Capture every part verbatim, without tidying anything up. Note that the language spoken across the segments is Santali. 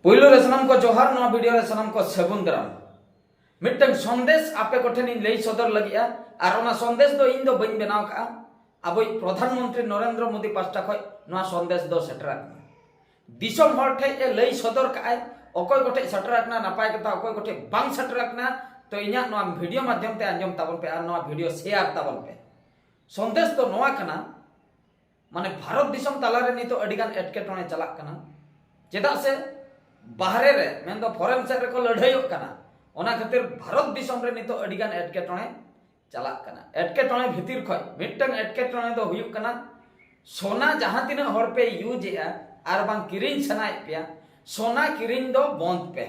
ᱯᱳᱭᱞᱳ ᱨᱮ ᱥᱟᱱᱟᱢ ᱠᱚ ᱡᱚᱦᱟᱨ, ᱱᱚᱣᱟ ᱵᱷᱤᱰᱤᱭᱳ ᱨᱮ ᱥᱟᱱᱟᱢ ᱠᱚ ᱥᱟᱹᱜᱩᱱ ᱫᱟᱨᱟᱢ᱾ ᱢᱤᱫᱴᱟᱝ ᱥᱚᱱᱫᱮᱥ ᱟᱯᱮ ᱠᱚᱴᱷᱮᱱ ᱤᱧ ᱞᱟᱹᱭ ᱥᱚᱫᱚᱨ ᱞᱟᱹᱜᱤᱫᱼᱟ, ᱟᱨ ᱚᱱᱟ ᱥᱚᱱᱫᱮᱥ ᱫᱚ ᱤᱧ ᱫᱚ ᱵᱟᱹᱧ ᱵᱮᱱᱟᱣ ᱠᱟᱜᱼᱟ᱾ ᱟᱵᱚᱭᱤᱡ ᱯᱨᱚᱫᱷᱟᱱ ᱢᱚᱱᱛᱨᱤ ᱱᱚᱨᱮᱱᱫᱨᱚ ᱢᱳᱫᱤ ᱯᱟᱥᱴᱟ ᱠᱷᱚᱱ ᱱᱚᱣᱟ ᱥᱚᱱᱫᱮᱥ ᱫᱚ ᱥᱮᱴᱮᱨ ᱟᱠᱟᱱᱟ᱾ ᱫᱤᱥᱚᱢ ᱦᱚᱲ ᱴᱷᱮᱱ ᱮ ᱞᱟᱹᱭ ᱥᱚᱫᱚᱨ ᱠᱟᱜᱼᱟᱭ, ᱚᱠᱚᱭ ᱠᱚᱴᱷᱮᱱ ᱥᱮᱴᱮᱨ ᱟᱠᱟᱱᱟ ᱱᱟᱯᱟᱭ ᱠᱟᱛᱷᱟ, ᱚᱠᱚᱭ ᱠᱚᱴᱷᱮᱱ ᱵᱟᱝ ᱥᱮᱴᱮᱨ ᱟᱠᱟᱱᱟ᱾ ᱛᱚ ᱤᱧᱟᱹᱜ ᱱᱚᱣᱟ ᱵᱷᱤᱰᱤᱭᱳ ᱢᱟᱫᱽᱫᱷᱚᱢ ᱛᱮ ᱟᱸᱡᱚᱢ ᱛᱟᱵᱚᱱ ᱯᱮ ᱟᱨ ᱱᱚᱣᱟ ᱵᱷᱤᱰᱤᱭᱳ ᱥᱮᱭᱟᱨ ᱛᱟᱵᱚᱱ ᱯᱮ᱾ ᱥᱚᱱᱫᱮᱥ ᱫᱚ ᱱᱚᱣᱟ ᱠᱟᱱᱟ, ᱢᱟᱱᱮ ᱵᱷᱟᱨᱚᱛ ᱫᱤᱥᱚᱢ ᱛᱟᱞᱟᱨᱮ ᱱᱤᱛᱚᱜ ᱟᱹᱰᱤᱜᱟᱱ ᱮᱴᱠᱮᱴᱚᱬᱮ ᱪᱟᱞᱟᱜ ᱠᱟᱱᱟ᱾ ᱪᱮᱫᱟᱜ ᱥᱮ ᱵᱟᱦᱨᱮ ᱨᱮ, ᱢᱮᱱᱫᱚ ᱯᱷᱚᱨᱮᱱ ᱥᱮᱫ ᱨᱮᱠᱚ ᱞᱟᱹᱲᱦᱟᱹᱭᱚᱜ ᱠᱟᱱᱟ, ᱚᱱᱟ ᱠᱷᱟᱹᱛᱤᱨ ᱵᱷᱟᱨᱚᱛ ᱫᱤᱥᱚᱢ ᱨᱮ ᱱᱤᱛᱚᱜ ᱟᱹᱰᱤᱜᱟᱱ ᱮᱴᱠᱮᱴᱚᱬᱮ ᱪᱟᱞᱟᱜ ᱠᱟᱱᱟ᱾ ᱮᱴᱠᱮᱴᱚᱬᱮ ᱵᱷᱤᱛᱤᱨ ᱠᱷᱚᱱ ᱢᱤᱫᱴᱟᱝ ᱮᱴᱠᱮᱴᱚᱬᱮ ᱫᱚ ᱦᱩᱭᱩᱜ ᱠᱟᱱᱟ, ᱥᱚᱱᱟ ᱡᱟᱦᱟᱸ ᱛᱤᱱᱟᱹᱜ ᱦᱚᱲ ᱯᱮ ᱤᱭᱩᱡᱽ ᱮᱜᱼᱟ ᱟᱨ ᱵᱟᱝ ᱠᱤᱨᱤᱧ ᱥᱟᱱᱟᱭᱮᱫ ᱯᱮᱭᱟ, ᱥᱚᱱᱟ ᱠᱤᱨᱤᱧ ᱫᱚ ᱵᱚᱱᱫ ᱯᱮ᱾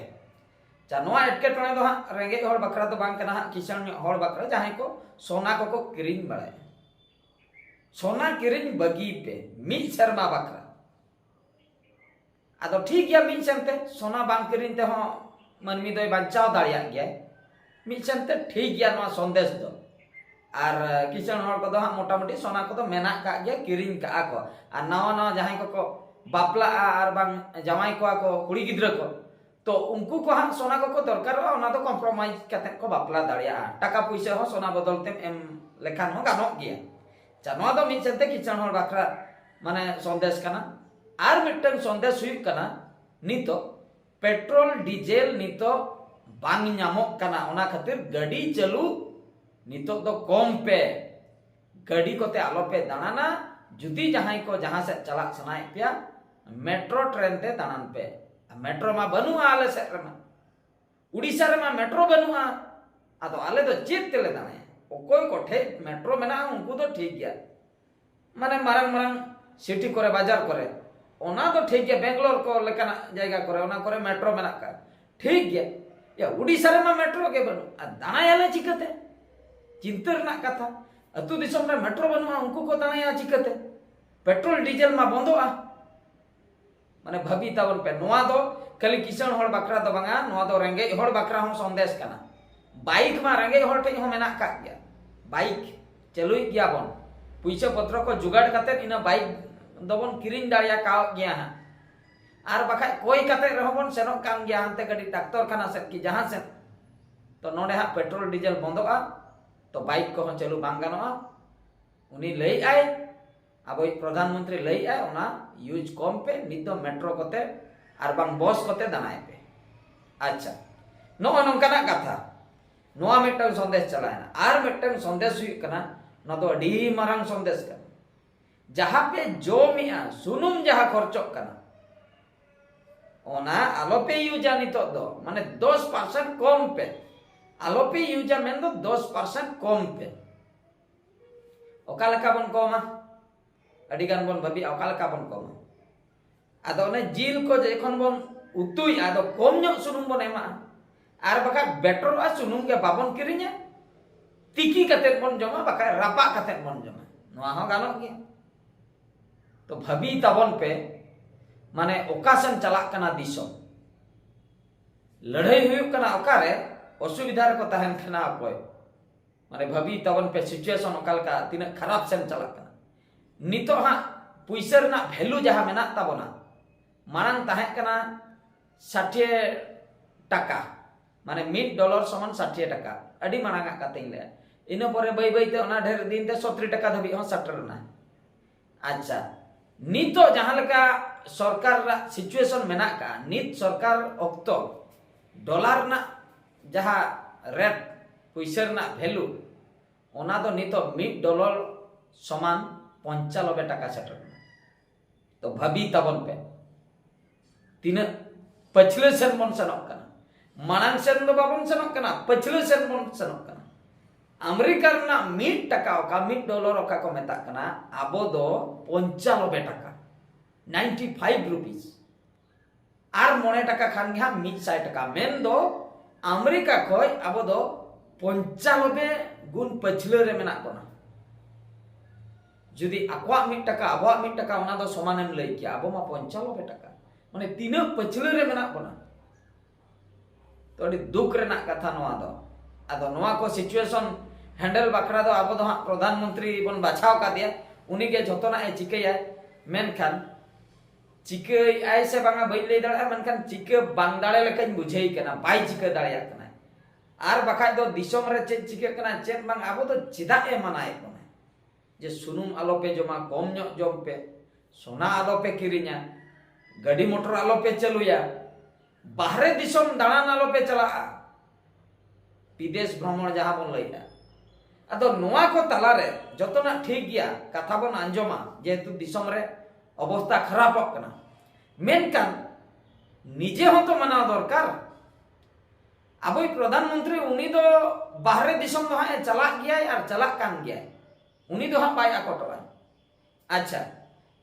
ᱪᱟ, ᱱᱚᱣᱟ ᱮᱴᱠᱮᱴᱚᱬᱮ ᱫᱚ ᱦᱟᱸᱜ ᱨᱮᱸᱜᱮᱡ ᱦᱚᱲ ᱵᱟᱠᱷᱨᱟ ᱫᱚ ᱵᱟᱝ ᱠᱟᱱᱟ, ᱦᱟᱸᱜ ᱠᱤᱥᱟᱹᱬ ᱧᱚᱜ ᱦᱚᱲ ᱵᱟᱠᱷᱨᱟ, ᱡᱟᱦᱟᱸᱭ ᱠᱚ ᱥᱚᱱᱟ ᱠᱚᱠᱚ ᱠᱤᱨᱤᱧ ᱵᱟᱲᱟᱭᱟ᱾ ᱥᱚᱱᱟ ᱠᱤᱨᱤᱧ ᱵᱟᱹᱜᱤ ᱯᱮ ᱢᱤᱫ ᱥᱮᱨᱢᱟ ᱵᱟᱠᱷᱨᱟ᱾ ᱟᱫᱚ ᱴᱷᱤᱠ ᱜᱮᱭᱟ, ᱢᱤᱫ ᱥᱮᱱᱛᱮ ᱥᱚᱱᱟ ᱵᱟᱝ ᱠᱤᱨᱤᱧ ᱛᱮᱦᱚᱸ ᱢᱟᱹᱱᱢᱤ ᱫᱚᱭ ᱵᱟᱧᱪᱟᱣ ᱫᱟᱲᱮᱭᱟᱜ ᱜᱮᱭᱟᱭ᱾ ᱢᱤᱫ ᱥᱮᱱᱛᱮ ᱴᱷᱤᱠ ᱜᱮᱭᱟ ᱱᱚᱣᱟ ᱥᱚᱱᱫᱮᱥ ᱫᱚ᱾ ᱟᱨ ᱠᱤᱥᱟᱹᱬ ᱦᱚᱲ ᱠᱚᱫᱚ ᱦᱟᱸᱜ ᱢᱚᱴᱟᱢᱩᱴᱤ ᱥᱚᱱᱟ ᱠᱚᱫᱚ ᱢᱮᱱᱟᱜ ᱠᱟᱜ ᱜᱮᱭᱟ, ᱠᱤᱨᱤᱧ ᱠᱟᱜᱼᱟ ᱠᱚ᱾ ᱟᱨ ᱱᱟᱣᱟ ᱱᱟᱣᱟ ᱡᱟᱦᱟᱸᱭ ᱠᱚᱠᱚ ᱵᱟᱯᱞᱟᱜᱼᱟ ᱟᱨ ᱵᱟᱝ ᱡᱟᱶᱟᱭ ᱠᱚᱣᱟ ᱠᱚ ᱠᱩᱲᱤ ᱜᱤᱫᱽᱨᱟᱹ ᱠᱚ, ᱛᱚ ᱩᱱᱠᱩ ᱠᱚ ᱦᱟᱸᱜ ᱥᱚᱱᱟ ᱠᱚᱠᱚ ᱫᱚᱨᱠᱟᱨᱚᱜᱼᱟ, ᱚᱱᱟ ᱫᱚ ᱠᱚᱢᱯᱨᱳᱢᱟᱭᱤᱡᱽ ᱠᱟᱛᱮ ᱠᱚ ᱵᱟᱯᱞᱟ ᱫᱟᱲᱮᱭᱟᱜᱼᱟ᱾ ᱴᱟᱠᱟ ᱯᱩᱭᱥᱟᱹ ᱦᱚᱸ ᱥᱚᱱᱟ ᱵᱚᱫᱚᱞ ᱛᱮᱢ ᱮᱢ ᱞᱮᱠᱷᱟᱱ ᱦᱚᱸ ᱜᱟᱱᱚᱜ ᱜᱮᱭᱟ᱾ ᱪᱟ, ᱱᱚᱣᱟ ᱫᱚ ᱢᱤᱫ ᱥᱮᱱᱛᱮ ᱠᱤᱥᱟᱹᱬ ᱦᱚᱲ ᱵᱟᱠᱷᱨᱟ ᱢᱟᱱᱮ ᱥᱚᱱᱫᱮᱥ ᱠᱟᱱᱟ᱾ ᱟᱨ ᱢᱤᱫᱴᱟᱝ ᱥᱚᱱᱫᱮᱥ ᱦᱩᱭᱩᱜ ᱠᱟᱱᱟ, ᱱᱤᱛᱚᱜ ᱯᱮᱴᱨᱳᱞ ᱰᱤᱡᱮᱞ ᱱᱤᱛᱚᱜ ᱵᱟᱝ ᱧᱟᱢᱚᱜ ᱠᱟᱱᱟ, ᱚᱱᱟ ᱠᱷᱟᱹᱛᱤᱨ ᱜᱟᱹᱰᱤ ᱪᱟᱹᱞᱩ ᱱᱤᱛᱚᱜ ᱫᱚ ᱠᱚᱢ ᱯᱮ᱾ ᱜᱟᱹᱰᱤ ᱠᱚᱛᱮ ᱟᱞᱚᱯᱮ ᱫᱟᱬᱟᱱᱟ᱾ ᱡᱩᱫᱤ ᱡᱟᱦᱟᱸᱭ ᱠᱚ ᱡᱟᱦᱟᱸ ᱥᱮᱫ ᱪᱟᱞᱟᱜ ᱥᱟᱱᱟᱭᱮᱫ ᱯᱮᱭᱟ, ᱢᱮᱴᱨᱳ ᱴᱨᱮᱱ ᱛᱮ ᱫᱟᱬᱟᱱ ᱯᱮ᱾ ᱢᱮᱴᱨᱳ ᱢᱟ ᱵᱟᱹᱱᱩᱜᱼᱟ ᱟᱞᱮ ᱥᱮᱫ ᱨᱮᱢᱟ, ᱩᱰᱤᱥᱟ ᱨᱮᱢᱟ ᱢᱮᱴᱨᱳ ᱵᱟᱹᱱᱩᱜᱼᱟ᱾ ᱟᱫᱚ ᱟᱞᱮ ᱫᱚ ᱪᱮᱫ ᱛᱮᱞᱮ ᱫᱟᱬᱟᱭᱟ? ᱚᱠᱚᱭ ᱠᱚᱴᱷᱮᱡ ᱢᱮᱴᱨᱳ ᱢᱮᱱᱟᱜᱼᱟ ᱩᱱᱠᱩ ᱫᱚ ᱴᱷᱤᱠ ᱜᱮᱭᱟ, ᱢᱟᱱᱮ ᱢᱟᱨᱟᱝ ᱢᱟᱨᱟᱝ ᱥᱤᱴᱤ ᱠᱚᱨᱮ, ᱵᱟᱡᱟᱨ ᱠᱚᱨᱮ, ᱚᱱᱟ ᱫᱚ ᱴᱷᱤᱠ ᱜᱮᱭᱟ, ᱵᱮᱝᱜᱟᱞᱳᱨ ᱠᱚ ᱞᱮᱠᱟᱱᱟᱜ ᱡᱟᱭᱜᱟ ᱠᱚᱨᱮ, ᱚᱱᱟ ᱠᱚᱨᱮ ᱢᱮᱴᱨᱳ ᱢᱮᱱᱟᱜ ᱠᱟᱜ, ᱴᱷᱤᱠ ᱜᱮᱭᱟ᱾ ᱭᱟ, ᱩᱰᱤᱥᱟ ᱨᱮᱢᱟ ᱢᱮᱴᱨᱳ ᱜᱮ ᱵᱟᱹᱱᱩᱜ, ᱟᱨ ᱫᱟᱬᱟᱭᱟᱞᱮ ᱪᱤᱠᱟᱹᱛᱮ? ᱪᱤᱱᱛᱟᱹ ᱨᱮᱱᱟᱜ ᱠᱟᱛᱷᱟ᱾ ᱟᱹᱛᱩ ᱫᱤᱥᱚᱢ ᱨᱮ ᱢᱮᱴᱨᱳ ᱵᱟᱹᱱᱩᱜᱼᱟ, ᱩᱱᱠᱩ ᱠᱚ ᱫᱟᱬᱟᱭᱟ ᱪᱤᱠᱟᱹᱛᱮ? ᱯᱮᱴᱨᱳᱞ ᱰᱤᱡᱮᱞ ᱢᱟ ᱵᱚᱱᱫᱚᱜᱼᱟ᱾ ᱢᱟᱱᱮ ᱵᱷᱟᱹᱵᱤ ᱛᱟᱵᱚᱱ ᱯᱮ, ᱱᱚᱣᱟ ᱫᱚ ᱠᱷᱟᱹᱞᱤ ᱠᱤᱥᱟᱹᱬ ᱦᱚᱲ ᱵᱟᱠᱷᱨᱟ ᱫᱚ ᱵᱟᱝᱟ, ᱱᱚᱣᱟ ᱫᱚ ᱨᱮᱸᱜᱮᱡ ᱦᱚᱲ ᱵᱟᱠᱷᱨᱟ ᱦᱚᱸ ᱥᱚᱱᱫᱮᱥ ᱠᱟᱱᱟ᱾ ᱵᱟᱭᱤᱠ ᱢᱟ ᱨᱮᱸᱜᱮᱡ ᱦᱚᱲ ᱴᱷᱮᱡ ᱦᱚᱸ ᱢᱮᱱᱟᱜ ᱠᱟᱜ ᱜᱮᱭᱟ, ᱵᱟᱭᱤᱠ ᱪᱟᱹᱞᱩᱭᱮᱫ ᱜᱮᱭᱟ ᱵᱚᱱ, ᱯᱩᱭᱥᱟᱹ ᱯᱚᱛᱨᱚ ᱠᱚ ᱡᱩᱜᱟᱲ ᱠᱟᱛᱮᱫ ᱤᱱᱟᱹ ᱵᱟᱭᱤᱠ ᱫᱚᱵᱚᱱ ᱠᱤᱨᱤᱧ ᱫᱟᱲᱮᱭᱟᱠᱟᱣ ᱜᱮᱭᱟ ᱦᱟᱸᱜ᱾ ᱟᱨ ᱵᱟᱠᱷᱟᱡ ᱠᱚᱭ ᱠᱟᱛᱮ ᱨᱮᱦᱚᱸ ᱵᱚᱱ ᱥᱮᱱᱚᱜ ᱠᱟᱱ ᱜᱮᱭᱟ ᱦᱟᱱᱛᱮ ᱜᱟᱹᱰᱤ ᱰᱟᱠᱛᱚᱨ ᱠᱷᱟᱱᱟ ᱥᱮᱫ ᱠᱤ ᱡᱟᱦᱟᱸ ᱥᱮᱫ᱾ ᱛᱚ ᱱᱚᱰᱮ ᱦᱟᱸᱜ ᱯᱮᱴᱨᱳᱞ ᱰᱤᱡᱮᱞ ᱵᱚᱱᱫᱚᱜᱼᱟ, ᱛᱚ ᱵᱟᱭᱤᱠ ᱠᱚᱦᱚᱸ ᱪᱟᱹᱞᱩ ᱵᱟᱝ ᱜᱟᱱᱚᱜᱼᱟ᱾ ᱩᱱᱤ ᱞᱟᱹᱭᱮᱫᱼᱟᱭ, ᱟᱵᱚᱭᱤᱡ ᱯᱨᱚᱫᱷᱟᱱ ᱢᱚᱱᱛᱨᱤ ᱞᱟᱹᱭᱮᱫᱼᱟᱭ, ᱚᱱᱟ ᱤᱭᱩᱡᱽ ᱠᱚᱢ ᱯᱮ, ᱱᱤᱛ ᱫᱚ ᱢᱮᱴᱨᱳ ᱠᱚᱛᱮ ᱟᱨ ᱵᱟᱝ ᱵᱚᱥ ᱠᱚᱛᱮ ᱫᱟᱬᱟᱭ ᱯᱮ᱾ ᱟᱪᱪᱷᱟ, ᱱᱚᱜᱼᱚ ᱱᱚᱝᱠᱟᱱᱟᱜ ᱠᱟᱛᱷᱟ᱾ ᱱᱚᱣᱟ ᱢᱤᱫᱴᱟᱝ ᱥᱚᱱᱫᱮᱥ ᱪᱟᱞᱟᱣᱮᱱᱟ᱾ ᱟᱨ ᱢᱤᱫᱴᱟᱝ ᱥᱚᱱᱫᱮᱥ ᱦᱩᱭᱩᱜ ᱠᱟᱱᱟ, ᱱᱚᱣᱟ ᱫᱚ ᱟᱹᱰᱤ ᱢᱟᱨᱟᱝ ᱥᱚᱱᱫᱮᱥ ᱠᱟᱱᱟ᱾ ᱡᱟᱦᱟᱸ ᱯᱮ ᱡᱚᱢᱮᱜᱼᱟ, ᱥᱩᱱᱩᱢ ᱡᱟᱦᱟᱸ ᱠᱷᱚᱨᱪᱚᱜ ᱠᱟᱱᱟ, ᱚᱱᱟ ᱟᱞᱚᱯᱮ ᱤᱭᱩᱡᱟ᱾ ᱱᱤᱛᱚᱜ ᱫᱚ ᱢᱟᱱᱮ ᱫᱚᱥ ᱯᱟᱨᱥᱮᱱᱴ ᱠᱚᱢ ᱯᱮ, ᱟᱞᱚᱯᱮ ᱤᱭᱩᱡᱟ ᱢᱮᱱᱫᱚ ᱫᱚᱥ ᱯᱟᱨᱥᱮᱱᱴ ᱠᱚᱢ ᱯᱮ᱾ ᱚᱠᱟ ᱞᱮᱠᱟ ᱵᱚᱱ ᱠᱚᱢᱟ? ᱟᱹᱰᱤ ᱜᱟᱱ ᱵᱚᱱ ᱵᱷᱟᱹᱵᱤᱜᱼᱟ ᱚᱠᱟ ᱞᱮᱠᱟ ᱵᱚᱱ ᱠᱚᱢᱟ᱾ ᱟᱫᱚ ᱚᱱᱮ ᱡᱤᱞ ᱠᱚ ᱡᱚᱠᱷᱚᱱ ᱵᱚᱱ ᱩᱛᱩᱭᱟ, ᱟᱫᱚ ᱠᱚᱢ ᱧᱚᱜ ᱥᱩᱱᱩᱢ ᱵᱚᱱ ᱮᱢᱟᱜᱼᱟ, ᱟᱨ ᱵᱟᱠᱷᱟᱡ ᱵᱮᱴᱚᱨᱚᱜᱼᱟ, ᱥᱩᱱᱩᱢ ᱜᱮ ᱵᱟᱵᱚᱱ ᱠᱤᱨᱤᱧᱟ, ᱛᱤᱠᱤ ᱠᱟᱛᱮᱫ ᱵᱚᱱ ᱡᱚᱢᱟ, ᱵᱟᱠᱷᱟᱡ ᱨᱟᱯᱟᱜ ᱠᱟᱛᱮᱫ ᱵᱚᱱ ᱡᱚᱢᱟ, ᱱᱚᱣᱟ ᱦᱚᱸ ᱜᱟᱱᱚᱜ ᱜᱮᱭᱟ᱾ ᱛᱚ ᱵᱷᱟᱹᱵᱤ ᱛᱟᱵᱚᱱ ᱯᱮ, ᱢᱟᱱᱮ ᱚᱠᱟ ᱥᱮᱱ ᱪᱟᱞᱟᱜ ᱠᱟᱱᱟ ᱫᱤᱥᱚᱢ, ᱞᱟᱹᱲᱦᱟᱹᱭ ᱦᱩᱭᱩᱜ ᱠᱟᱱᱟ ᱚᱠᱟᱨᱮ, ᱚᱥᱩᱵᱤᱫᱷᱟ ᱨᱮᱠᱚ ᱛᱟᱦᱮᱱ ᱠᱟᱱᱟ ᱚᱠᱚᱭ᱾ ᱢᱟᱱᱮ ᱵᱷᱟᱹᱵᱤ ᱛᱟᱵᱚᱱ ᱯᱮ situation ᱚᱠᱟ ᱞᱮᱠᱟ, ᱛᱤᱱᱟᱹᱜ ᱠᱷᱟᱨᱟᱯ ᱥᱮᱱ ᱪᱟᱞᱟᱜ ᱠᱟᱱᱟ᱾ ᱱᱤᱛᱚᱜ ᱦᱟᱸᱜ ᱯᱩᱭᱥᱟᱹ ᱨᱮᱱᱟᱜ value ᱡᱟᱦᱟᱸ ᱢᱮᱱᱟᱜ ᱛᱟᱵᱚᱱᱟ, ᱢᱟᱲᱟᱝ ᱛᱟᱦᱮᱸ ᱠᱟᱱᱟ ᱥᱟᱴᱷᱤᱭᱮ ᱴᱟᱠᱟ, ᱢᱟᱱᱮ ᱢᱤᱫ ᱰᱚᱞᱟᱨ ᱥᱚᱢᱟᱱ ᱥᱟᱴᱷᱤᱭᱮ ᱴᱟᱠᱟ, ᱟᱹᱰᱤ ᱢᱟᱲᱟᱝ ᱟᱜ ᱠᱟᱛᱷᱟᱧ ᱞᱟᱹᱭᱟ᱾ ᱤᱱᱟᱹ ᱯᱚᱨᱮ ᱵᱟᱹᱭ ᱵᱟᱹᱭ ᱛᱮ ᱚᱱᱟ ᱰᱷᱮᱨ ᱤᱫᱤᱭᱮᱱ ᱛᱮ ᱥᱚᱛᱨᱤ ᱴᱟᱠᱟ ᱫᱷᱟᱹᱵᱤᱡ ᱦᱚᱸ ᱥᱮᱴᱮᱨ ᱮᱱᱟ᱾ ᱟᱪᱪᱷᱟ, ᱱᱤᱛᱚᱜ ᱡᱟᱦᱟᱸ ᱞᱮᱠᱟ ᱥᱚᱨᱠᱟᱨ ᱨᱮᱱᱟᱜ situation ᱢᱮᱱᱟᱜ ᱟᱠᱟᱫᱼᱟ, ᱱᱤᱛ ᱥᱚᱨᱠᱟᱨ ᱚᱠᱛᱚ ᱰᱚᱞᱟᱨ ᱨᱮᱱᱟᱜ ᱡᱟᱦᱟᱸ rate, ᱯᱩᱭᱥᱟᱹ ᱨᱮᱱᱟᱜ value, ᱚᱱᱟ ᱫᱚ ᱱᱤᱛᱚᱜ ᱢᱤᱫ ᱰᱚᱞᱟᱨ ᱥᱚᱢᱟᱱ ᱯᱚᱧᱪᱟᱱᱚᱵᱵᱳᱭ ᱴᱟᱠᱟ ᱥᱮᱴᱮᱨ ᱮᱱᱟ᱾ ᱛᱚ ᱵᱷᱟᱹᱵᱤ ᱛᱟᱵᱚᱱ ᱯᱮ, ᱛᱤᱱᱟᱹᱜ ᱯᱟᱹᱪᱷᱞᱟᱹ ᱥᱮᱱ ᱵᱚᱱ ᱥᱮᱱᱚᱜ ᱠᱟᱱᱟ᱾ ᱢᱟᱲᱟᱝ ᱥᱮᱱ ᱫᱚ ᱵᱟᱵᱚᱱ ᱥᱮᱱᱚᱜ ᱠᱟᱱᱟ, ᱯᱟᱹᱪᱷᱞᱟᱹ ᱥᱮᱱ ᱵᱚᱱ ᱥᱮᱱᱚᱜ ᱠᱟᱱᱟ᱾ ᱟᱢᱮᱨᱤᱠᱟ ᱨᱮᱱᱟᱜ ᱢᱤᱫ ᱴᱟᱠᱟ, ᱚᱠᱟ ᱢᱤᱫ ᱰᱚᱞᱟᱨ ᱚᱠᱟ ᱠᱚ ᱢᱮᱛᱟᱜ ᱠᱟᱱᱟ, ᱟᱵᱚ ᱫᱚ ᱯᱚᱧᱪᱟᱱᱚᱵᱵᱳᱭ ᱴᱟᱠᱟ, ninety five rupees᱾ ᱟᱨ ᱢᱚᱬᱮ ᱴᱟᱠᱟ ᱠᱷᱟᱱ ᱜᱮ ᱦᱟᱸᱜ ᱢᱤᱫ ᱥᱟᱭ ᱴᱟᱠᱟ᱾ ᱢᱮᱱ ᱫᱚ ᱟᱢᱮᱨᱤᱠᱟ ᱠᱷᱚᱡ ᱟᱵᱚ ᱫᱚ ᱯᱚᱧᱪᱟᱱᱚᱵᱵᱳᱭ ᱜᱩᱱ ᱯᱟᱹᱪᱷᱞᱟᱹ ᱨᱮ ᱢᱮᱱᱟᱜ ᱵᱚᱱᱟ᱾ ᱡᱩᱫᱤ ᱟᱠᱚᱣᱟᱜ ᱢᱤᱫ ᱴᱟᱠᱟ, ᱟᱵᱚᱣᱟᱜ ᱢᱤᱫ ᱴᱟᱠᱟ, ᱚᱱᱟ ᱫᱚ ᱥᱚᱢᱟᱱᱮᱢ ᱞᱟᱹᱭ ᱠᱮᱭᱟ, ᱟᱵᱚ ᱢᱟ ᱯᱚᱧᱪᱟᱱᱚᱵᱵᱳᱭ ᱴᱟᱠᱟ᱾ ᱢᱟᱱᱮ ᱛᱤᱱᱟᱹᱜ ᱯᱟᱹᱪᱷᱞᱟᱹ ᱨᱮ ᱢᱮᱱᱟᱜ ᱵᱚᱱᱟ᱾ ᱛᱚ ᱟᱹᱰᱤ ᱫᱩᱠ ᱨᱮᱱᱟᱜ ᱠᱟᱛᱷᱟ ᱱᱚᱣᱟ ᱫᱚ᱾ ᱟᱫᱚ ᱱᱚᱣᱟ ᱠᱚ situation handle ᱵᱟᱠᱷᱨᱟ ᱫᱚ ᱟᱵᱚ ᱫᱚ ᱦᱟᱸᱜ ᱯᱨᱚᱫᱷᱟᱱ ᱢᱚᱱᱛᱨᱤ ᱵᱚᱱ ᱵᱟᱪᱷᱟᱣ ᱠᱟᱫᱮᱭᱟ, ᱩᱱᱤ ᱜᱮ ᱡᱷᱚᱛᱚᱱᱟᱜ ᱮ ᱪᱤᱠᱟᱹᱭᱟ᱾ ᱢᱮᱱᱠᱷᱟᱱ ᱪᱤᱠᱟᱹᱭᱮᱫᱟᱭ ᱥᱮ ᱵᱟᱝᱟ ᱵᱟᱹᱧ ᱞᱟᱹᱭ ᱫᱟᱲᱮᱭᱟᱜᱼᱟ, ᱢᱮᱱᱠᱷᱟᱱ ᱪᱤᱠᱟᱹ ᱵᱟᱝ ᱫᱟᱲᱮ ᱞᱮᱠᱟᱧ ᱵᱩᱡᱷᱟᱹᱣ ᱠᱟᱱᱟ, ᱵᱟᱭ ᱪᱤᱠᱟᱹ ᱫᱟᱲᱮᱭᱟᱜ ᱠᱟᱱᱟ᱾ ᱟᱨ ᱵᱟᱠᱷᱟᱡ ᱫᱚ ᱫᱤᱥᱚᱢ ᱨᱮ ᱪᱮᱫ ᱪᱤᱠᱟᱹᱜ ᱠᱟᱱᱟ, ᱪᱮᱫ ᱵᱟᱝ, ᱟᱵᱚ ᱫᱚ ᱪᱮᱫᱟᱜ ᱮ ᱢᱟᱱᱟᱭᱮᱫ ᱵᱚᱱᱟ? ᱡᱮ ᱥᱩᱱᱩᱢ ᱟᱞᱚᱯᱮ ᱡᱚᱢᱟ, ᱠᱚᱢ ᱧᱚᱜ ᱡᱚᱢ ᱯᱮ, ᱥᱚᱱᱟ ᱟᱞᱚᱯᱮ ᱠᱤᱨᱤᱧᱟ, ᱜᱟᱹᱰᱤ ᱢᱚᱴᱚᱨ ᱟᱞᱚᱯᱮ ᱪᱟᱹᱞᱩᱭᱟ, ᱵᱟᱦᱨᱮ ᱫᱤᱥᱚᱢ ᱫᱟᱬᱟᱱ ᱟᱞᱚᱯᱮ ᱪᱟᱞᱟᱜᱼᱟ, ᱵᱤᱫᱮᱥ ᱵᱷᱨᱚᱢᱚᱬ ᱡᱟᱦᱟᱸ ᱵᱚᱱ ᱞᱟᱹᱭᱮᱫᱼᱟ᱾ ᱟᱫᱚ ᱱᱚᱣᱟ ᱠᱚ ᱛᱟᱞᱟᱨᱮ ᱡᱚᱛᱚᱱᱟᱜ ᱴᱷᱤᱠ ᱜᱮᱭᱟ, ᱠᱟᱛᱷᱟ ᱵᱚᱱ ᱟᱸᱡᱚᱢᱟ, ᱡᱮᱦᱮᱛᱩ ᱫᱤᱥᱚᱢ ᱨᱮ ᱚᱵᱚᱥᱛᱟ ᱠᱷᱟᱨᱟᱯᱚᱜ ᱠᱟᱱᱟ, ᱢᱮᱱᱠᱷᱟᱱ ᱱᱤᱡᱮ ᱦᱚᱸᱛᱚ ᱢᱟᱱᱟᱣ ᱫᱚᱨᱠᱟᱨ᱾ ᱟᱵᱚᱭᱤᱡ ᱯᱨᱚᱫᱷᱟᱱ ᱢᱚᱱᱛᱨᱤ ᱩᱱᱤ ᱫᱚ ᱵᱟᱦᱨᱮ ᱫᱤᱥᱚᱢ ᱫᱚ ᱦᱟᱸᱜ ᱮ ᱪᱟᱞᱟᱜ ᱜᱮᱭᱟᱭ ᱟᱨ ᱪᱟᱞᱟᱜ ᱠᱟᱱ ᱜᱮᱭᱟᱭ, ᱩᱱᱤ ᱫᱚ ᱦᱟᱸᱜ ᱵᱟᱭ ᱟᱠᱚᱴᱚᱜᱼᱟ᱾ ᱟᱪᱪᱷᱟ,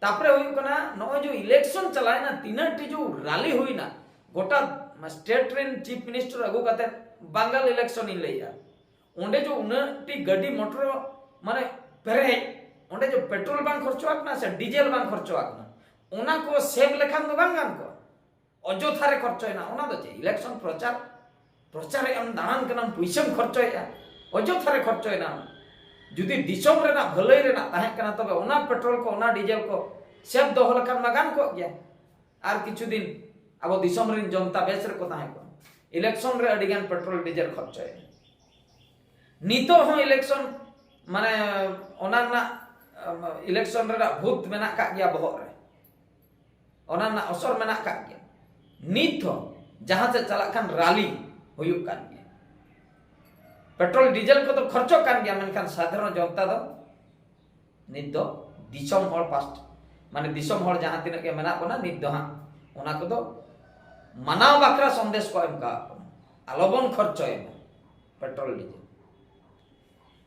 ᱛᱟᱯᱚᱨᱮ ᱦᱩᱭᱩᱜ ᱠᱟᱱᱟ, ᱱᱚᱜᱼᱚᱭ ᱡᱮ ᱤᱞᱮᱠᱥᱚᱱ ᱪᱟᱞᱟᱣᱮᱱᱟ, ᱛᱤᱱᱟᱹᱜ ᱴᱤ ᱡᱮ ᱨᱟᱞᱤ ᱦᱩᱭᱱᱟ, ᱜᱚᱴᱟ ᱥᱴᱮᱴ ᱨᱮᱱ ᱪᱤᱯ ᱢᱤᱱᱤᱥᱴᱟᱨ ᱟᱹᱜᱩ ᱠᱟᱛᱮ, ᱵᱟᱝᱜᱟᱞ ᱤᱞᱮᱠᱥᱚᱱ ᱤᱧ ᱞᱟᱹᱭᱮᱜᱼᱟ, ᱚᱸᱰᱮ ᱡᱮ ᱩᱱᱟᱹᱜ ᱴᱤ ᱜᱟᱹᱰᱤ ᱢᱚᱴᱚᱨ ᱢᱟᱱᱮ ᱯᱮᱨᱮᱡ, ᱚᱸᱰᱮ ᱡᱮ ᱯᱮᱴᱨᱳᱞ ᱵᱟᱝ ᱠᱷᱚᱨᱪᱚ ᱟᱠᱟᱱᱟ ᱥᱮ ᱰᱤᱡᱮᱞ ᱵᱟᱝ ᱠᱷᱚᱨᱪᱚ ᱟᱠᱟᱱᱟ, ᱚᱱᱟ ᱠᱚ ᱥᱮᱵᱷ ᱞᱮᱠᱷᱟᱱ ᱫᱚ ᱵᱟᱝ ᱜᱟᱱ ᱠᱚᱜᱼᱟ? ᱚᱡᱚᱛᱷᱟ ᱨᱮ ᱠᱷᱚᱨᱪᱚᱭᱮᱱᱟ᱾ ᱚᱱᱟ ᱫᱚ ᱪᱮᱫ? ᱤᱞᱮᱠᱥᱚᱱ ᱯᱨᱚᱪᱟᱨ, ᱯᱨᱚᱪᱟᱨᱮ ᱮᱢ ᱫᱟᱬᱟᱱ ᱠᱟᱱᱟᱢ, ᱯᱩᱭᱥᱟᱹᱢ ᱠᱷᱚᱨᱪᱚᱭᱮᱫᱼᱟ, ᱚᱡᱚᱛᱷᱟ ᱨᱮ ᱠᱷᱚᱨᱪᱚᱭᱮᱱᱟ᱾ ᱡᱩᱫᱤ ᱫᱤᱥᱚᱢ ᱨᱮᱱᱟᱜ ᱵᱷᱟᱹᱞᱟᱹᱭ ᱨᱮᱱᱟᱜ ᱛᱟᱦᱮᱸ ᱠᱟᱱᱟ, ᱛᱚᱵᱮ ᱚᱱᱟ ᱯᱮᱴᱨᱳᱞ ᱠᱚ, ᱚᱱᱟ ᱰᱤᱡᱮᱞ ᱠᱚ ᱥᱮᱵᱷ ᱫᱚᱦᱚ ᱞᱮᱠᱷᱟᱱ ᱢᱟ ᱜᱟᱱ ᱠᱚᱜ ᱜᱮᱭᱟ᱾ ᱟᱨ ᱠᱤᱪᱷᱩ ᱫᱤᱱ ᱟᱵᱚ ᱫᱤᱥᱚᱢ ᱨᱮᱱ ᱡᱚᱱᱛᱟ ᱵᱮᱥ ᱨᱮᱠᱚ ᱛᱟᱦᱮᱸ ᱠᱚᱜᱼᱟ᱾ ᱤᱞᱮᱠᱥᱚᱱ ᱨᱮ ᱟᱹᱰᱤ ᱜᱟᱱ ᱯᱮᱴᱨᱳᱞ ᱰᱤᱡᱮᱞ ᱠᱷᱚᱨᱪᱚᱭᱮᱱᱟ᱾ ᱱᱤᱛᱚᱜ ᱦᱚᱸ ᱤᱞᱮᱠᱥᱚᱱ, ᱢᱟᱱᱮ, ᱚᱱᱟ ᱨᱮᱱᱟᱜ, ᱟᱢ, ᱤᱞᱮᱠᱥᱚᱱ ᱨᱮᱱᱟᱜ ᱵᱷᱩᱛ ᱢᱮᱱᱟᱜ ᱠᱟᱜ ᱜᱮᱭᱟ ᱵᱚᱦᱚᱜ ᱨᱮ, ᱚᱱᱟ ᱨᱮᱱᱟᱜ ᱚᱥᱚᱨ ᱢᱮᱱᱟᱜ ᱠᱟᱜ ᱜᱮᱭᱟ᱾ ᱱᱤᱛ ᱦᱚᱸ ᱡᱟᱦᱟᱸ ᱥᱮᱫ ᱪᱟᱞᱟᱜ ᱠᱷᱟᱱ ᱨᱟᱞᱤ ᱦᱩᱭᱩᱜ ᱠᱟᱱ ᱜᱮᱭᱟ, ᱯᱮᱴᱨᱳᱞ ᱰᱤᱡᱮᱞ ᱠᱚᱫᱚ ᱠᱷᱚᱨᱪᱚᱜ ᱠᱟᱱ ᱜᱮᱭᱟ, ᱢᱮᱱᱠᱷᱟᱱ ᱥᱟᱫᱷᱟᱨᱚᱱ ᱡᱚᱱᱛᱟ ᱫᱚ ᱱᱤᱛ ᱫᱚ ᱫᱤᱥᱚᱢ ᱦᱚᱲ ᱯᱟᱥᱴ, ᱢᱟᱱᱮ, ᱫᱤᱥᱚᱢ ᱦᱚᱲ ᱡᱟᱦᱟᱸ ᱛᱤᱱᱟᱹᱜ ᱜᱮ ᱢᱮᱱᱟᱜ ᱵᱚᱱᱟ, ᱱᱤᱛ ᱫᱚ ᱦᱟᱸᱜ ᱚᱱᱟ ᱠᱚᱫᱚ ᱢᱟᱱᱟᱣ ᱵᱟᱠᱷᱨᱟ ᱥᱚᱱᱫᱮᱥ ᱠᱚ ᱮᱢ ᱠᱟᱜ ᱵᱚᱱᱟ, ᱟᱞᱚᱵᱚᱱ ᱠᱷᱚᱨᱪᱚᱭ ᱢᱟ ᱯᱮᱴᱨᱳᱞ ᱰᱤᱡᱮᱞ᱾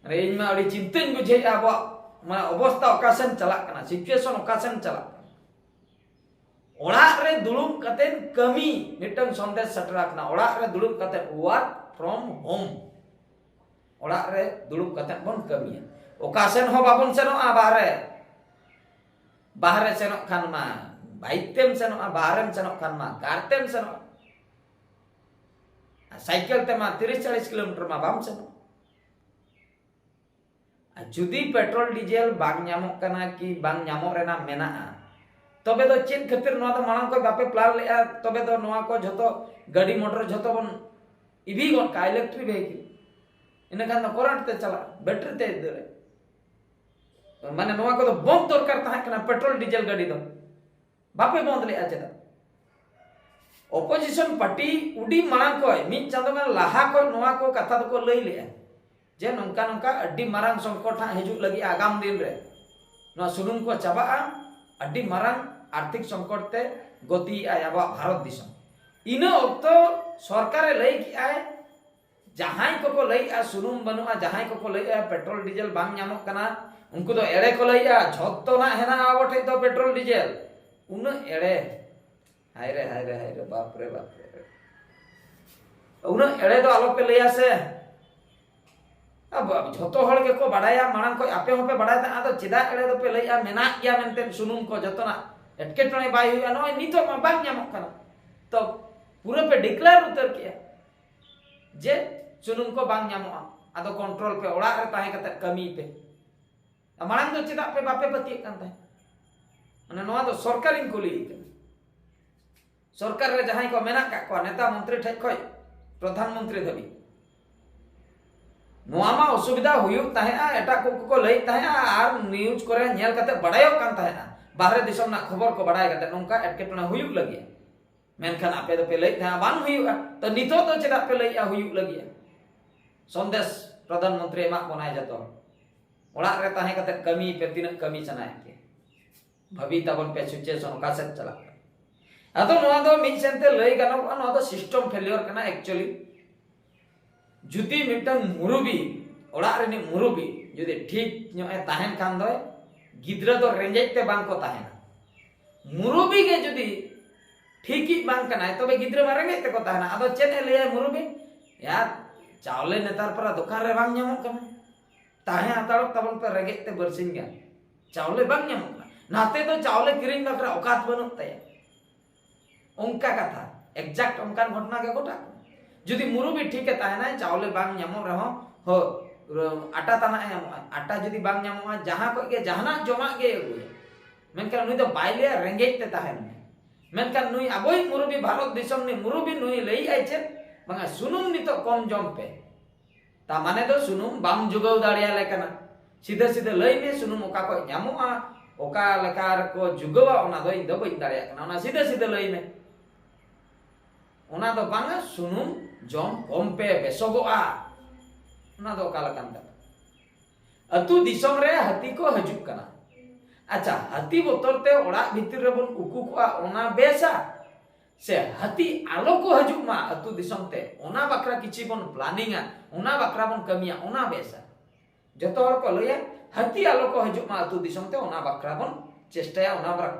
ᱢᱟᱱᱮ, ᱤᱧ ᱢᱟ ᱟᱹᱰᱤ ᱪᱤᱱᱛᱟᱹᱧ ᱵᱩᱡᱷᱟᱹᱣᱮᱫᱼᱟ, ᱟᱵᱚᱣᱟᱜ, ᱢᱟᱱᱮ, ᱚᱵᱚᱥᱛᱟ ᱚᱠᱟ ᱥᱮᱱ ᱪᱟᱞᱟᱜ ᱠᱟᱱᱟ, ᱥᱤᱪᱩᱭᱮᱥᱚᱱ ᱚᱠᱟ ᱥᱮᱱ ᱪᱟᱞᱟᱜ ᱠᱟᱱᱟ᱾ ᱚᱲᱟᱜ ᱨᱮ ᱫᱩᱲᱩᱵ ᱠᱟᱛᱮ ᱠᱟᱹᱢᱤ ᱢᱤᱫᱴᱟᱝ ᱥᱚᱱᱫᱮᱥ ᱥᱮᱴᱮᱨ ᱟᱠᱟᱱᱟ, ᱚᱲᱟᱜ ᱨᱮ ᱫᱩᱲᱩᱵ ᱠᱟᱛᱮ work from home, ᱚᱲᱟᱜ ᱨᱮ ᱫᱩᱲᱩᱵ ᱠᱟᱛᱮ ᱵᱚᱱ ᱠᱟᱹᱢᱤᱭᱟ᱾ ᱚᱠᱟ ᱥᱮᱱ ᱦᱚᱸ ᱵᱟᱵᱚᱱ ᱥᱮᱱᱚᱜᱼᱟ ᱵᱟᱦᱨᱮ᱾ ᱵᱟᱦᱨᱮ ᱥᱮᱱᱚᱜ ᱠᱷᱟᱱ ᱢᱟ ᱵᱟᱭᱤᱠ ᱛᱮᱢ ᱥᱮᱱᱚᱜᱼᱟ, ᱵᱟᱦᱨᱮᱢ ᱥᱮᱱᱚᱜ ᱠᱷᱟᱱ ᱢᱟ ᱠᱟᱨ ᱛᱮᱢ ᱥᱮᱱᱚᱜᱼᱟ, ᱟᱨ ᱥᱟᱭᱠᱮᱞ ᱛᱮᱢᱟ ᱛᱤᱨᱤᱥ ᱪᱟᱞᱤᱥ ᱠᱤᱞᱳᱢᱤᱴᱟᱨ ᱢᱟ ᱵᱟᱢ ᱥᱮᱱᱚᱜᱼᱟ᱾ ᱟᱨ ᱡᱩᱫᱤ ᱯᱮᱴᱨᱳᱞ ᱰᱤᱡᱮᱞ ᱵᱟᱝ ᱧᱟᱢᱚᱜ ᱠᱟᱱᱟ ᱠᱤ ᱵᱟᱝ ᱧᱟᱢᱚᱜ ᱨᱮᱱᱟᱜ ᱢᱮᱱᱟᱜᱼᱟ, ᱛᱚᱵᱮ ᱫᱚ ᱪᱮᱫ ᱠᱷᱟᱹᱛᱤᱨ ᱱᱚᱣᱟ ᱫᱚ ᱢᱟᱲᱟᱝ ᱠᱷᱚᱱ ᱵᱟᱯᱮ ᱯᱞᱟᱱ ᱞᱮᱫᱼᱟ? ᱛᱚᱵᱮ ᱫᱚ ᱱᱚᱣᱟ ᱠᱚ ᱡᱷᱚᱛᱚ ᱜᱟᱹᱰᱤ ᱢᱚᱴᱚᱨ ᱡᱷᱚᱛᱚ ᱵᱚᱱ ᱤᱵᱷᱤ ᱜᱚᱫ ᱠᱟᱜᱼᱟ, ᱤᱞᱮᱠᱴᱨᱤᱠ ᱵᱷᱮᱦᱤᱠᱮᱞ, ᱤᱱᱟᱹᱠᱷᱟᱱ ᱫᱚ ᱠᱚᱨᱮᱱᱴ ᱛᱮ ᱪᱟᱞᱟᱜᱼᱟ, ᱵᱮᱴᱨᱤ ᱛᱮ ᱫᱟᱹᱲᱟ᱾ ᱢᱟᱱᱮ ᱱᱚᱣᱟ ᱠᱚᱫᱚ ᱵᱚᱱᱫ ᱫᱚᱨᱠᱟᱨ ᱛᱟᱦᱮᱸ ᱠᱟᱱᱟ, ᱯᱮᱴᱨᱳᱞ ᱰᱤᱡᱮᱞ ᱜᱟᱹᱰᱤ ᱫᱚ᱾ ᱵᱟᱯᱮ ᱵᱚᱱᱫ ᱞᱮᱫᱼᱟ ᱪᱮᱫᱟᱜ? ᱚᱯᱳᱡᱤᱥᱚᱱ ᱯᱟᱨᱴᱤ ᱩᱰᱤ ᱢᱟᱲᱟᱝ ᱠᱷᱚᱱ, ᱢᱤᱫ ᱪᱟᱸᱫᱚ ᱜᱟᱱ ᱞᱟᱦᱟ ᱠᱷᱚᱱ ᱱᱚᱣᱟ ᱠᱚ ᱠᱟᱛᱷᱟ ᱫᱚᱠᱚ ᱞᱟᱹᱭ ᱞᱮᱫᱼᱟ ᱡᱮ ᱱᱚᱝᱠᱟ ᱱᱚᱝᱠᱟ ᱟᱹᱰᱤ ᱢᱟᱨᱟᱝ ᱥᱚᱝᱠᱚᱴ ᱦᱟᱸᱜ ᱦᱤᱡᱩᱜ ᱞᱟᱹᱜᱤᱫ ᱟᱜᱟᱢ ᱫᱤᱱ ᱨᱮ᱾ ᱱᱚᱣᱟ ᱥᱩᱱᱩᱢ ᱠᱚ ᱪᱟᱵᱟᱜᱼᱟ, ᱟᱹᱰᱤ ᱢᱟᱨᱟᱝ ᱟᱨᱛᱷᱤᱠ ᱥᱚᱝᱠᱚᱴ ᱛᱮ ᱜᱚᱛᱤᱭᱮᱫᱼᱟᱭ ᱟᱵᱚᱣᱟᱜ ᱵᱷᱟᱨᱚᱛ ᱫᱤᱥᱚᱢ᱾ ᱤᱱᱟᱹ ᱚᱠᱛᱚ ᱥᱚᱨᱠᱟᱨᱮ ᱞᱟᱹᱭ ᱠᱮᱫᱼᱟᱭ, ᱡᱟᱦᱟᱸᱭ ᱠᱚᱠᱚ ᱞᱟᱹᱭᱮᱫᱼᱟ ᱥᱩᱱᱩᱢ ᱵᱟᱹᱱᱩᱜᱼᱟ, ᱡᱟᱦᱟᱸᱭ ᱠᱚᱠᱚ ᱞᱟᱹᱭᱮᱫᱼᱟ ᱯᱮᱴᱨᱳᱞ ᱰᱤᱡᱮᱞ ᱵᱟᱝ ᱧᱟᱢᱚᱜ ᱠᱟᱱᱟ, ᱩᱱᱠᱩ ᱫᱚ ᱮᱲᱮ ᱠᱚ ᱞᱟᱹᱭᱮᱫᱼᱟ, ᱡᱷᱚᱛᱚᱱᱟᱜ ᱦᱮᱱᱟᱜᱼᱟ ᱟᱵᱚ ᱴᱷᱮᱡ ᱫᱚ ᱯᱮᱴᱨᱳᱞ ᱰᱤᱡᱮᱞ᱾ ᱩᱱᱟᱹᱜ ᱮᱲᱮ, ᱦᱟᱭ ᱨᱮ, ᱦᱟᱭ ᱨᱮ, ᱦᱟᱭ ᱨᱮ, ᱵᱟᱯ ᱨᱮ, ᱵᱟᱯ ᱨᱮ᱾ ᱩᱱᱟᱹᱜ ᱮᱲᱮ ᱫᱚ ᱟᱞᱚᱯᱮ ᱞᱟᱹᱭᱟ ᱥᱮ᱾ ᱟᱵᱚ, ᱟᱵᱚ ᱡᱷᱚᱛᱚ ᱦᱚᱲ ᱜᱮᱠᱚ ᱵᱟᱰᱟᱭᱟ, ᱢᱟᱲᱟᱝ ᱠᱷᱚᱱ ᱟᱯᱮ ᱦᱚᱸᱯᱮ ᱵᱟᱰᱟᱭ ᱛᱟᱦᱮᱸᱫ, ᱟᱫᱚ ᱪᱮᱫᱟᱜ ᱮᱲᱮ ᱫᱚᱯᱮ ᱞᱟᱹᱭᱮᱫᱼᱟ? ᱢᱮᱱᱟᱜ ᱜᱮᱭᱟ ᱢᱮᱱᱛᱮ ᱥᱩᱱᱩᱢ ᱠᱚ ᱡᱚᱛᱚᱱᱟᱜ, ᱮᱴᱠᱮᱴᱚᱬᱮ ᱵᱟᱭ ᱦᱩᱭᱩᱜᱼᱟ᱾ ᱱᱚᱜᱼᱚᱭ ᱱᱤᱛᱚᱜ ᱢᱟ ᱵᱟᱝ ᱧᱟᱢᱚᱜ ᱠᱟᱱᱟ, ᱛᱚ ᱯᱩᱨᱟᱹ ᱯᱮ ᱰᱤᱠᱞᱮᱭᱟᱨ ᱩᱛᱟᱹᱨ ᱠᱮᱜᱼᱟ ᱡᱮ ᱥᱩᱱᱩᱢ ᱠᱚ ᱵᱟᱝ ᱧᱟᱢᱚᱜᱼᱟ, ᱟᱫᱚ ᱠᱚᱱᱴᱨᱳᱞ ᱯᱮ, ᱚᱲᱟᱜ ᱨᱮ ᱛᱟᱦᱮᱸ ᱠᱟᱛᱮ ᱠᱟᱹᱢᱤ ᱯᱮ᱾ ᱢᱟᱲᱟᱝ ᱫᱚ ᱪᱮᱫᱟᱜ ᱯᱮ ᱵᱟᱯᱮ ᱯᱟᱹᱛᱭᱟᱹᱜ ᱠᱟᱱ ᱛᱟᱦᱮᱸᱫ? ᱢᱟᱱᱮ ᱱᱚᱣᱟ ᱫᱚ ᱥᱚᱨᱠᱟᱨᱤᱧ ᱠᱩᱞᱤᱭᱮ ᱠᱟᱱᱟ᱾ ᱥᱚᱨᱠᱟᱨ ᱨᱮ ᱡᱟᱦᱟᱸᱭ ᱠᱚ ᱢᱮᱱᱟᱜ ᱠᱟᱜ ᱠᱚᱣᱟ, ᱱᱮᱛᱟ ᱢᱚᱱᱛᱨᱤ ᱴᱷᱮᱡ ᱠᱷᱚᱡ ᱯᱨᱚᱫᱷᱟᱱ ᱢᱚᱱᱛᱨᱤ ᱫᱷᱟᱹᱵᱤᱡ, ᱱᱚᱣᱟ ᱢᱟ ᱚᱥᱩᱵᱤᱫᱷᱟ ᱦᱩᱭᱩᱜ ᱛᱟᱦᱮᱸᱜᱼᱟ, ᱮᱴᱟᱜ ᱠᱚ ᱠᱚ ᱞᱟᱹᱭᱮᱫ ᱛᱟᱦᱮᱸᱜᱼᱟ ᱟᱨ ᱱᱤᱭᱩᱡᱽ ᱠᱚᱨᱮ ᱧᱮᱞ ᱠᱟᱛᱮ ᱵᱟᱲᱟᱭᱚᱜ ᱠᱟᱱ ᱛᱟᱦᱮᱸᱜᱼᱟ, ᱵᱟᱦᱨᱮ ᱫᱤᱥᱚᱢ ᱨᱮᱱᱟᱜ ᱠᱷᱚᱵᱚᱨ ᱠᱚ ᱵᱟᱲᱟᱭ ᱠᱟᱛᱮ ᱱᱚᱝᱠᱟ ᱮᱴᱠᱮᱴᱚᱬᱮ ᱦᱩᱭᱩᱜ ᱞᱟᱹᱜᱤᱫ᱾ ᱢᱮᱱᱠᱷᱟᱱ ᱟᱯᱮ ᱫᱚᱯᱮ ᱞᱟᱹᱭᱮᱫ ᱛᱟᱦᱮᱸᱜᱼᱟ ᱵᱟᱝ ᱦᱩᱭᱩᱜᱼᱟ, ᱛᱚ ᱱᱤᱛᱚᱜ ᱫᱚ ᱪᱮᱫᱟᱜ ᱯᱮ ᱞᱟᱹᱭᱮᱫᱼᱟ ᱦᱩᱭᱩᱜ ᱞᱟᱹᱜᱤᱫ? ᱥᱚᱱᱫᱮᱥ ᱯᱨᱚᱫᱷᱟᱱ ᱢᱚᱱᱛᱨᱤ ᱮᱢᱟᱜ ᱵᱚᱱᱟᱭ ᱡᱚᱛᱚ᱾ ᱚᱲᱟᱜ ᱨᱮ ᱛᱟᱦᱮᱸ ᱠᱟᱛᱮ ᱠᱟᱹᱢᱤ ᱯᱮ, ᱛᱤᱱᱟᱹᱜ ᱠᱟᱹᱢᱤ ᱥᱟᱱᱟᱭᱮᱫ ᱯᱮ᱾ ᱵᱷᱟᱹᱵᱤ ᱛᱟᱵᱚᱱ ᱯᱮ situation ᱚᱠᱟ ᱥᱮᱫ ᱪᱟᱞᱟᱜ ᱠᱟᱱᱟ᱾ ᱟᱫᱚ ᱱᱚᱣᱟ ᱫᱚ ᱢᱤᱫ ᱥᱮᱱ ᱛᱮ ᱞᱟᱹᱭ ᱜᱟᱱᱚᱜᱼᱟ, ᱱᱚᱣᱟ ᱫᱚ system failure ᱠᱟᱱᱟ actually᱾ ᱡᱩᱫᱤ ᱢᱤᱫᱴᱟᱝ ᱢᱩᱨᱩᱵᱤ, ᱚᱲᱟᱜ ᱨᱤᱱᱤᱡ ᱢᱩᱨᱩᱵᱤ ᱡᱩᱫᱤ ᱴᱷᱤᱠ ᱧᱚᱜ ᱮ ᱛᱟᱦᱮᱱ ᱠᱷᱟᱱ ᱫᱚᱭ, ᱜᱤᱫᱽᱨᱟᱹ ᱫᱚ ᱨᱮᱸᱜᱮᱡ ᱛᱮ ᱵᱟᱝ ᱠᱚ ᱛᱟᱦᱮᱱᱟ᱾ ᱢᱩᱨᱩᱵᱤ ᱜᱮ ᱡᱩᱫᱤ ᱴᱷᱤᱠᱤᱡ ᱵᱟᱝ ᱠᱟᱱᱟᱭ, ᱛᱚᱵᱮ ᱜᱤᱫᱽᱨᱟᱹ ᱢᱟ ᱨᱮᱸᱜᱮᱡ ᱛᱮᱠᱚ ᱛᱟᱦᱮᱱᱟ᱾ ᱟᱫᱚ ᱪᱮᱫ ᱮ ᱞᱟᱹᱭᱟᱭ ᱢᱩᱨᱩᱵᱤ? ᱭᱟ, ᱪᱟᱣᱞᱮ ᱱᱮᱛᱟᱨ ᱯᱟᱨᱟ ᱫᱚᱠᱟᱱ ᱨᱮ ᱵᱟᱝ ᱧᱟᱢᱚᱜ ᱠᱟᱱᱟ, ᱛᱟᱦᱮᱸ ᱦᱟᱛᱟᱲᱚᱜ ᱛᱟᱵᱚᱱ ᱯᱮ ᱨᱮᱸᱜᱮᱡ ᱛᱮ ᱵᱟᱹᱨᱥᱤᱧ ᱜᱟᱱ, ᱪᱟᱣᱞᱮ ᱵᱟᱝ ᱧᱟᱢᱚᱜ ᱠᱟᱱᱟ᱾ ᱱᱟᱛᱮ ᱫᱚ ᱪᱟᱣᱞᱮ ᱠᱤᱨᱤᱧ ᱵᱟᱠᱷᱨᱟ ᱚᱠᱟᱛ ᱵᱟᱹᱱᱩᱜ ᱛᱟᱭᱟ᱾ ᱚᱱᱠᱟ ᱠᱟᱛᱷᱟ, exact ᱚᱱᱠᱟᱱ ᱜᱷᱚᱴᱚᱱᱟ ᱜᱮ ᱜᱷᱚᱴᱟᱜ ᱠᱟᱱᱟ᱾ ᱡᱩᱫᱤ ᱢᱩᱨᱩᱵᱤ ᱴᱷᱤᱠ ᱮ ᱛᱟᱦᱮᱱᱟᱭ, ᱪᱟᱣᱞᱮ ᱵᱟᱝ ᱧᱟᱢᱚᱜ ᱨᱮᱦᱚᱸ, ᱦᱳ, ᱟᱴᱟ ᱛᱟᱱᱟᱜ ᱮ ᱮᱢᱚᱜᱼᱟ᱾ ᱟᱴᱟ ᱡᱩᱫᱤ ᱵᱟᱝ ᱧᱟᱢᱚᱜᱼᱟ, ᱡᱟᱦᱟᱸ ᱠᱷᱚᱡ ᱜᱮ ᱡᱟᱦᱟᱱᱟᱜ ᱡᱚᱢᱟᱜ ᱜᱮ ᱟᱹᱜᱩᱭᱟ, ᱢᱮᱱᱠᱷᱟᱱ ᱱᱩᱭ ᱫᱚ ᱵᱟᱭ ᱞᱟᱹᱭᱟ ᱨᱮᱸᱜᱮᱡ ᱛᱮ ᱛᱟᱦᱮᱱ ᱢᱮ᱾ ᱢᱮᱱᱠᱷᱟᱱ ᱱᱩᱭ ᱟᱵᱚᱭᱤᱡ ᱢᱩᱨᱩᱵᱤ, ᱵᱷᱟᱨᱚᱛ ᱫᱤᱥᱚᱢ ᱨᱤᱱᱤᱡ ᱢᱩᱨᱩᱵᱤ, ᱱᱩᱭ ᱞᱟᱹᱭᱮᱫᱼᱟᱭ ᱪᱮᱫ? ᱵᱟᱝᱟ, ᱥᱩᱱᱩᱢ ᱱᱤᱛᱚᱜ ᱠᱚᱢ ᱡᱚᱢ ᱯᱮ᱾ ᱛᱟ ᱢᱟᱱᱮ ᱫᱚ ᱥᱩᱱᱩᱢ ᱵᱟᱢ ᱡᱩᱜᱟᱹᱣ ᱫᱟᱲᱮᱭᱟᱞᱮ ᱠᱟᱱᱟ᱾ ᱥᱤᱫᱷᱟᱹ ᱥᱤᱫᱷᱟᱹ ᱞᱟᱹᱭ ᱢᱮ, ᱥᱩᱱᱩᱢ ᱚᱠᱟ ᱠᱷᱚᱡ ᱧᱟᱢᱚᱜᱼᱟ, ᱚᱠᱟ ᱞᱮᱠᱟ ᱨᱮᱠᱚ ᱡᱩᱜᱟᱹᱣᱟ, ᱚᱱᱟ ᱫᱚ ᱤᱧ ᱫᱚ ᱵᱟᱹᱧ ᱫᱟᱲᱮᱭᱟᱜ ᱠᱟᱱᱟ᱾ ᱚᱱᱟ ᱥᱤᱫᱷᱟᱹ ᱥᱤᱫᱷᱟᱹ ᱞᱟᱹᱭ ᱢᱮ᱾ ᱚᱱᱟ ᱫᱚ ᱵᱟᱝᱟ, ᱥᱩᱱᱩᱢ ᱡᱚᱢ ᱠᱚᱢ ᱯᱮ, ᱵᱮᱥᱚᱜᱚᱜᱼᱟ᱾ ᱚᱱᱟ ᱫᱚ ᱚᱠᱟ ᱞᱮᱠᱟᱱ ᱠᱟᱛᱷᱟ? ᱟᱹᱛᱩ ᱫᱤᱥᱚᱢ ᱨᱮ ᱦᱟᱹᱛᱤ ᱠᱚ ᱦᱤᱡᱩᱜ ᱠᱟᱱᱟ᱾ ᱟᱪᱪᱷᱟ, ᱦᱟᱹᱛᱤ ᱵᱚᱛᱚᱨ ᱛᱮ ᱚᱲᱟᱜ ᱵᱷᱤᱛᱤᱨ ᱨᱮᱵᱚᱱ ᱩᱠᱩ ᱠᱚᱜᱼᱟ, ᱚᱱᱟ ᱵᱮᱥᱟ? ᱥᱮ ᱦᱟᱹᱛᱤ ᱟᱞᱚ ᱠᱚ ᱦᱤᱡᱩᱜ ᱢᱟ ᱟᱹᱛᱩ ᱫᱤᱥᱚᱢ ᱛᱮ, ᱚᱱᱟ ᱵᱟᱠᱷᱨᱟ ᱠᱤᱪᱷᱤ ᱵᱚᱱ ᱯᱞᱟᱱᱤᱝᱟ, ᱚᱱᱟ ᱵᱟᱠᱷᱨᱟ ᱵᱚᱱ ᱠᱟᱹᱢᱤᱭᱟ, ᱚᱱᱟ ᱵᱮᱥᱟ? ᱡᱚᱛᱚ ᱦᱚᱲ ᱠᱚ ᱞᱟᱹᱭᱟ, ᱦᱟᱹᱛᱤ ᱟᱞᱚ ᱠᱚ ᱦᱤᱡᱩᱜ ᱢᱟ ᱟᱹᱛᱩ ᱫᱤᱥᱚᱢ ᱛᱮ, ᱚᱱᱟ ᱵᱟᱠᱷᱨᱟ ᱵᱚᱱ ᱪᱮᱥᱴᱟᱭᱟ, ᱚᱱᱟ